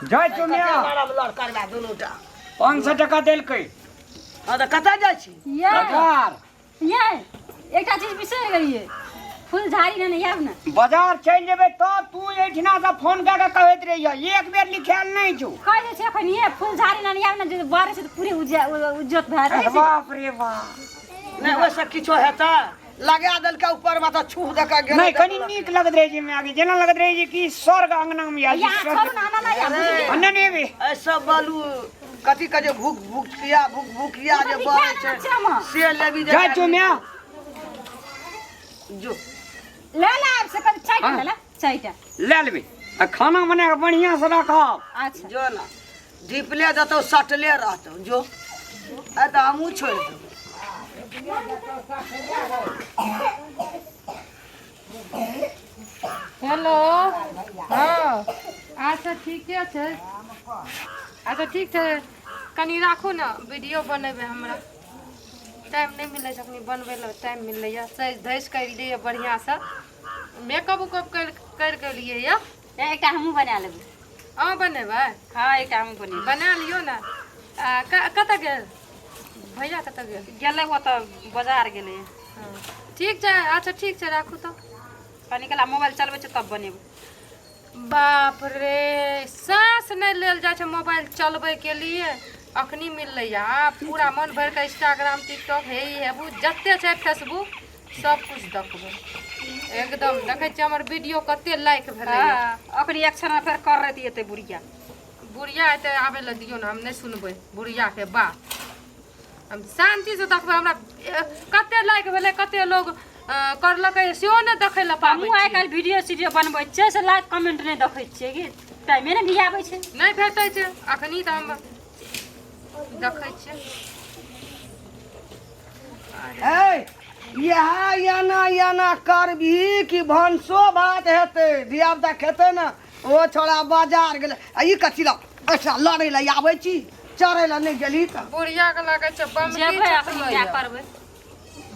जाइ छौ कते माय। लड़ब लड़ करबा दुनू टा। 500 टका देलकै। हँ, तऽ कतऽ जाइ छी? ये। बाजार। ये, एकटा चीज बिसरि गेलियै, फूल झाड़ी ने आयब ने। बाजार चलि जेबै तब तू एहिठिना से फोन कए के कहैत रहिय, एक बेर लिखायल नहि छौ। कहै जे छै एखन ये फूल झाड़ी ने आयब ने, जे बारिश तऽ पूरे उज्जत भए जाइ छै। बाप रे बाप। नहि, ओहिसँ किछो हेतै? लगा देलकै ऊपर मे तऽ छू दऽ कऽ गेलै। नहि, कनि नीक लगैत रहै छै मायके, जेना लगैत रहै छै कि स्वर्ग अंगना मे आयल छी, यहाँ स्वर्ग। छोड़ू ने, हमरा नहि आयब, बुझलियै? आ, नहि, नहि एबै। एहि सब बलू कथी कहै छै, भूख भूखिया भूख भूखिया जे लिखा बनै देने छै छियै हम। से लेबी जे। जाइ छौ माय। जो। ले ले आब से कनि चारि टा। हाँ। ले ले चारि टा। लए लेबै आ खाना बना कऽ बढ़िआँ से राखब। अच्छा। जो ने, ढिपले देतौ, सटले रहतौ। जो, आइ तऽ हमहूँ छोड़ि देबै। हेलो, हँ, अच्छा ठीके छै। अच्छा ठीक छै, कनि राखू ने, वीडियो बनेबै। हमरा टाइम नहि मिलै छै अखनी बनबै लए। टाइम मिलैए, सजि धजि कऽ एलियै, बढ़िआँसँ मेकअप उकअप करि करि कऽ एलियै यऽ। एकटा हमहूँ बना लेबै। अहाँ बनेबै? हँ, एकटा हमहूँ बनेबै। बना लियौ ने। आ कतऽ गेल भैया? कतऽ गेल? गेलै, ओतऽ बाजार गेलै। हँ, ठीक छै। अच्छा ठीक छै, राखू तऽ। कनि काल मोबाइल चलबै छै तब बनेबै। बाप रे, साँस नहि लेल जाइ छै मोबाइल चलबैके लिए। अखनी मिललै आ पूरा मन भरि कऽ इंस्टाग्राम, टिकटॉक, हे ई हेबू जते छै, फेसबुक, सब कुछ देखबै एकदम। देखै छियै हमर वीडियो कते लाइक भेलै। हँ, ओकरी एक क्षण फेर कर रहती एते बुढ़िया। बुढ़िया एते आबै लए दियौ ने, हम नहि सुनबै बुढ़ियाके बात। हम शान्तिसँ देखबै। हमरा कते लाइक भेलै, कते लोग करलकै, सेहो नहि देखै लए पाबै। हमहूँ आइ छियै। काल्हि वीडियो सीडियो बनबै छियै से लाइक कमेंट नहि देखै छियै कि टाइमे नहि मिलाबै छै। नहि भेटै छै। अखनी तऽ हम देखै छियै। ए, इएह एना एना करबही कि भनसो भात हेतै, धियापुता खेतै ने? ओ छोड़ा बाजार गेलै आ ई कथी लए अच्छा लड़ै लए आबै छी? चढ़ै लए नहि गेलही तऽ बुढ़िया के लागै छै बमकी। जेबै अखनी छुटलै जा यऽ। करबै।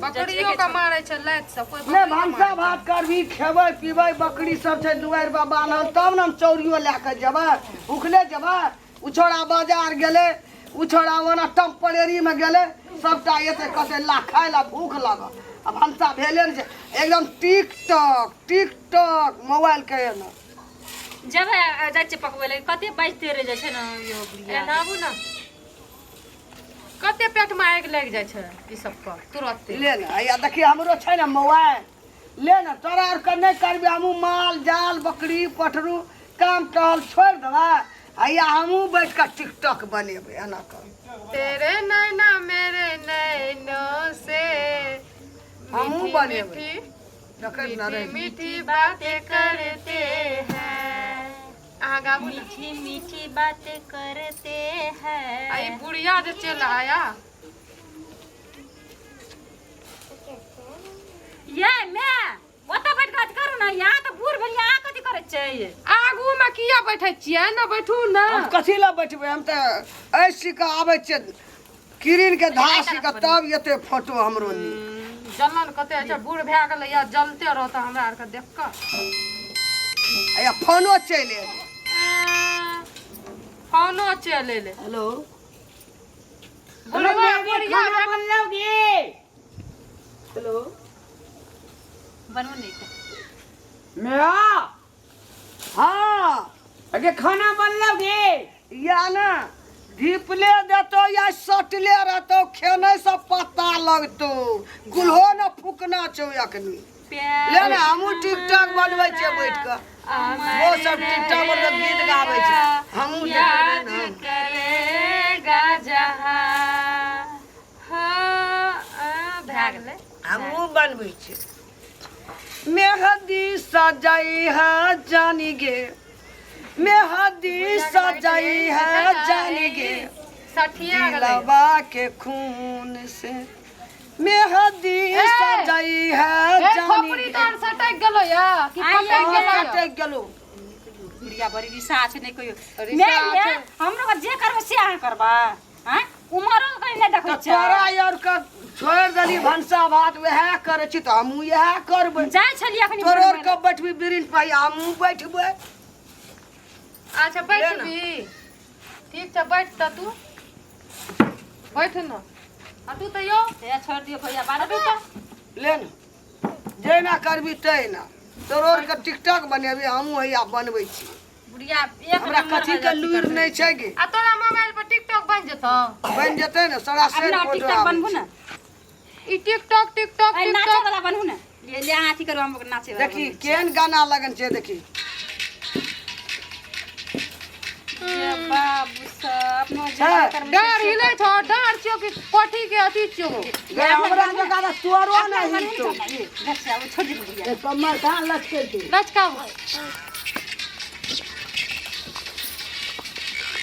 बकरियो के मारै छै लात से कोइ। नहि बकरियो भनसा मारै छै। भात करबही, खेबै पीबै, बकरी सब छै दुआरि पर बान्हल, तब ने हम चौरियो लए कऽ जेबै, उखले जेबै। ओ छोड़ा बाजार गेलै, ओ छोड़ा ओना टेम्परेरीमे गेलै, सबटा एतै कहतै ला खाय ला, भूख लागल आ भनसा भेले ने छै। एकदम tick tock tick tock mobile के एना। जेबै, जाइ छियै पकबै लए, कते बाजिते रहि जाइ छै ने यौ बुढ़िया। एना आबू ने, कते पेटमे आगि लागि जाइ छै ई सबके तुरते। ले ने, हैया देखिए, हमरो छै ने मोबाइल, ले ने। तोरा आरके नहि करबै, हमहूँ माल जाल बकरी पठरू काम टहल छोड़ि देबै, हैया हमहूँ बैठ कऽ टिकटॉक बनेबै। एना कर। तेरे नैना मेरे नैनों से हमहूँ मीठी बनेबै। मीठी देखैत ने मीठी रहि। मीठी बातें करते हैं। अहाँ गाबू ने। मीठी मीठी बातें करते आ ई हैं। बुढ़िया जे चलि आया। ये मैं ओतऽ बैठ कऽ अथी करू ने, यहाँ तऽ बूढ़ भेलियै, अहाँ कथी करै छियै? आगू मे किया बैठे छियै? ने बैठू ने। हम कथी लए बैठबै? हम तऽ एहि सीके आबै छियै, किरिन के धार सीके, तब एते फोटो हमरो नीक। जलन कते होइ छै, बूढ़ भए गेलै या जलते रहत हमरा आरके देख कऽ। आ फोनो चलि एलै। फोनो चलि एलै। हेलो। बुढ़वा बुढ़िया। खाना बनलौगी? हेलो। बनबू ने एकटा। मेरा। हाँ। अगे खाना बनलौगी? या ने ढिपले देतो या सटले रहतो, खेने से पता लगतो। गुल्हो ने फूकना छौ अखनी। ले ने, हमहूँ टिकटॉक बनबै छियै बैठ कऽ। ओ सब टिकटॉक पर गीत गाबै छै, हमहूँ देखबै याद ने। करेगा जहाँ, हाँ, आ, भए गेलै। हमहूँ बनबै छियै। मेहदी सजाई है जानी गे, मेहदी सजाई है जानी गे, सठिया गेलै। दिलवा के खून से मेहदी ए! सजाई है ए जानी खोपड़ी गे। तार सटक गेलो या कि आइ पटक ये। गेलो या? सटक गेलो। बुढ़िया बड़ी रिसा छै, नहि कहियो रिसा मैं ये छै। हमरो के जे करबै से अहाँ करबै? आँय, उमरो के कहीं नहि देखै तऽ छियै। तोरा आर के छोड़ि देली, भनसा भात वएह करै छी तऽ हमहूँ इएह करबै। जाइ छलियै अखनी तोरो आर बनबै के बैठबी बिरिन पर, हमहूँ बैठबै। अच्छा बैठबी ठीक छै बैठ तऽ तू बैठ न आ तू तऽ यौ से छोड़ दियो भैया बात हटू तऽ ले ने जहिना करबी तहिना तोरो आरके टिकटॉक बनेबी हमहूँ हैया बनबै छी बुढ़िया एक हमरा नंबर कथी के लूरि नहि छै गे आ तोरा मोबाइल पर टिकटॉक बनि जेतौ बनि जेतै ने सारा सेट अपना फोटो टिकटॉक आबै बनबू छै। ने ई टिकटॉक टिकटॉक ए नाचे टिकटॉक वाला बनबू ने ले ले अहाँ अथी करू हम नाचे वाला देखी केहन गाना लगन छै देखी ये बाबू सब अपनो छै। डाँर हिलै छौ डाँर छियौ कि कोठी के अथी छियौ गे हमरा जकाँ तऽ तोरो नहि हिलतौ छोड़ दियो बुढ़िया कमर कहाँ लचकै छै लचका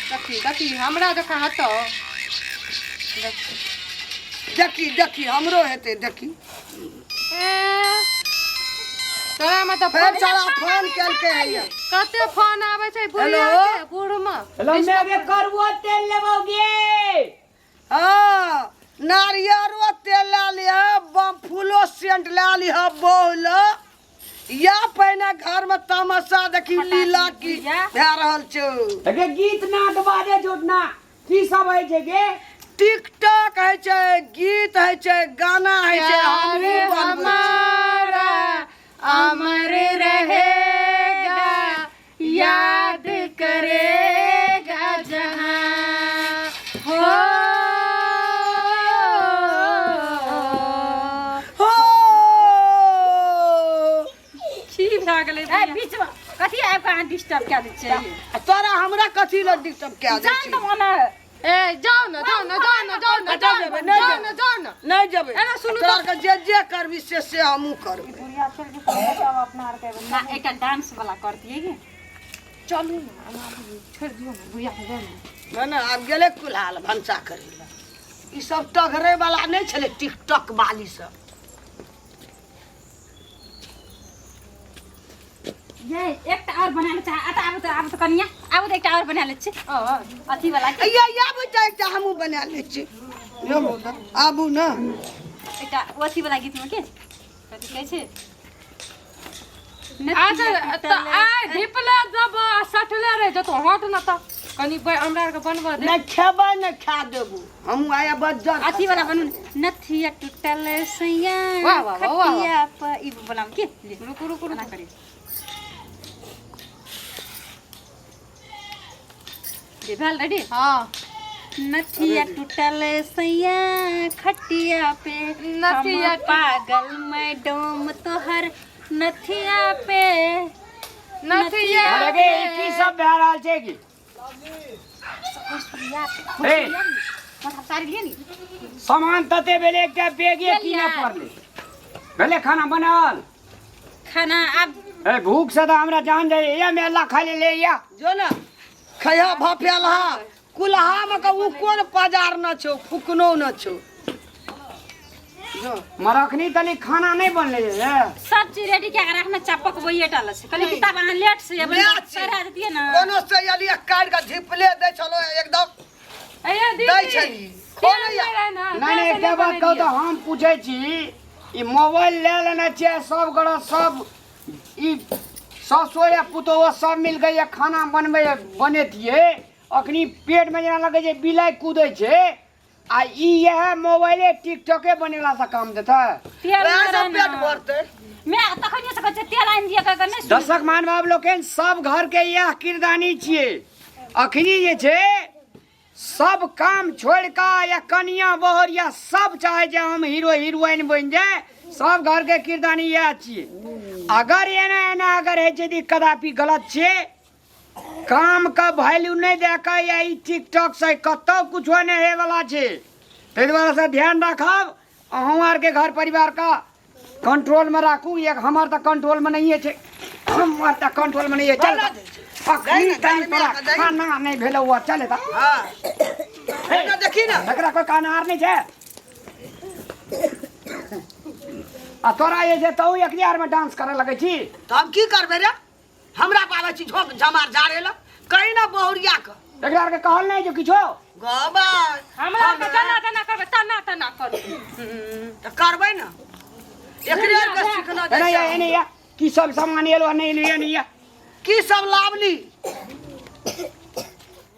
देखी देखी हमरा जकाँ हतौ देखी देखी हमरो हेतै देखी ए, तोरा में तऽ फेर सारा फोन केलकै हैया कते फोन आबै छै बुढ़िया हेलो? के बूढ़ में हेलो मैं करुआ तेल लेबोगे हाँ नारियरो तेल लए लिह बमफूलो सेंट लए लिह बहुल या पहिने घर में तमाशा देखी लीला की भए रहल छौ अगे गीत नाद बाजे जोतना की सब होइ छै गे टिकटॉक होइ छै गीत होइ छै गाना होइ छै प्यार हमहूँ बनबै छी। हमारा अमर रहेगा याद करेगा जहां हो हो की भए गेलै ए बीच में कथी आबि कऽ अहाँ डिस्टर्ब कए दै छियै आ तोरा हमरा कथी लए डिस्टर्ब कए दै जान छी तऽ मन ए जाओ ना जाओ ना जाओ ना जाओ ना कतऽ जाओ जेबै? ना नहि जाओ जेबै। ना जाओ ना नहि जेबै एना सुनू तोरा आरके जे जे करबी से से हमहूँ करबै ना एकटा डांस वाला करतियै गे चलू ना एना छोड़ि दियौ ना बुढ़िया के जाउ ना नहि नहि आब गेलै कुल्हाल भनसा करै लए ई सब टघरै वाला नहि छलै टिकटॉक वाली सब ये एकटा और बना ले चाहे आता आबू तऽ आबू तऽ कनिया आबू तऽ एकटा और बना लै छी अथी वाला के या आबू तऽ एकटा हमहूँ बना लै छी यौ आबू ने एकटा अथी वाला गीत में के कथी कहै छै अच्छा तऽ आइ ढिपले जब आ सटले रहि जेतौ हट न तऽ कनि हमरा आरके बनबऽ दे नहि खेबै नहि खा देबू हमहूँ आया बज्जर अथी वाला बनू नथिया टूटल सैया वाह, वाह, वाह, वाह। खटिया पर ई बनाऊ के ले रुकू रुकू एना रुकू करियौ जे भेल रेडी हाँ नथिया टूटल सैया खटिया पे नथिया हम पागल मैडम तोहर नथिया पे नथिया अरे गे ई की सब भए रहल छै की ए मतलब साड़ी लिए नी सामान तते भेलै एकटा बैगे कीनऽ पड़लै भेलै खाना बनल खाना आब ए भूख से तऽ हमरा जान जाइए या मेला खाइ ले ले या जो ने खैहा भफेलहा कुल्हामे के उ कोन पजार न छौ फुकनो न छौ जो मरखनी तनी खाना नहीं बनले रे सब चीज रेडी के रखना चापक वही टाल छै कहली कि तब अहाँ लेट से एबै लेट से। चढ़ा दितियै ने कोनो से एलियै काटि कऽ झिपले दै छलो एकदम अये दै दीदी छली तेल खोल नहि रहै ने नहीं नहीं तेल एकटा बात कहू तऽ हम पूछै छी ई मोबाइल ले लेने छियै सब गोरा सब ई ससुर या पुतोह सब मिल के ये खाना बनबै बनेतियै अखनी पेट में जेना लगै छै बिलाइ कुदै छै आ ई इएह मोबाइले टिकटॉके बनेला से काम देतै तेल वएह नहि सब रहै पेट ने। भरतै मैं तखनिये से कहै छियै तेल आनि दिअ कह कऽ नहि सुनै। दर्शक महानुभाव लोकनि सब घर के इएह किरदानी छियै अखनी जे छै सब काम छोड़ि कऽ या कनिया बहरिया सब चाहै छै हम हीरो हीरोइन बनि जाए सब घर के किरदानी इएह छियै अगर एना एना अगर होइ छै तऽ ई कदापि गलत छियै काम के वैल्यू नहि दए कऽ या ई टिकटॉक से कतौ कुछो नहि होइवला छै ताहि दुआरे से ध्यान राखब अहूँ आरके घर परिवारके कंट्रोलमे राखू एक हमर तऽ कंट्रोलमे नहिए छै हमर तऽ कंट्रोलमे नहिए चल अखनी तनी तोरा खाना नहि भेलौ हँ चल तऽ हाँ देखी ना एकरा कोइ कानार नहि छै आ तोरा जे छै तहु एकरे आरमे डांस करऽ लगै छी तऽ हम की करबै रे हमरा पाबै छी झोंक झमार झाड़े ला कहीं ना बहुरिया के एकरा आरके कहल नहि जो किछो गोबर हमरा आरके जना जना करबै तना तना करू तऽ करबै ना एकरे आरके सीखना एने या छै एने या की सब सामान एलो नहि एलो एने या की सब लावली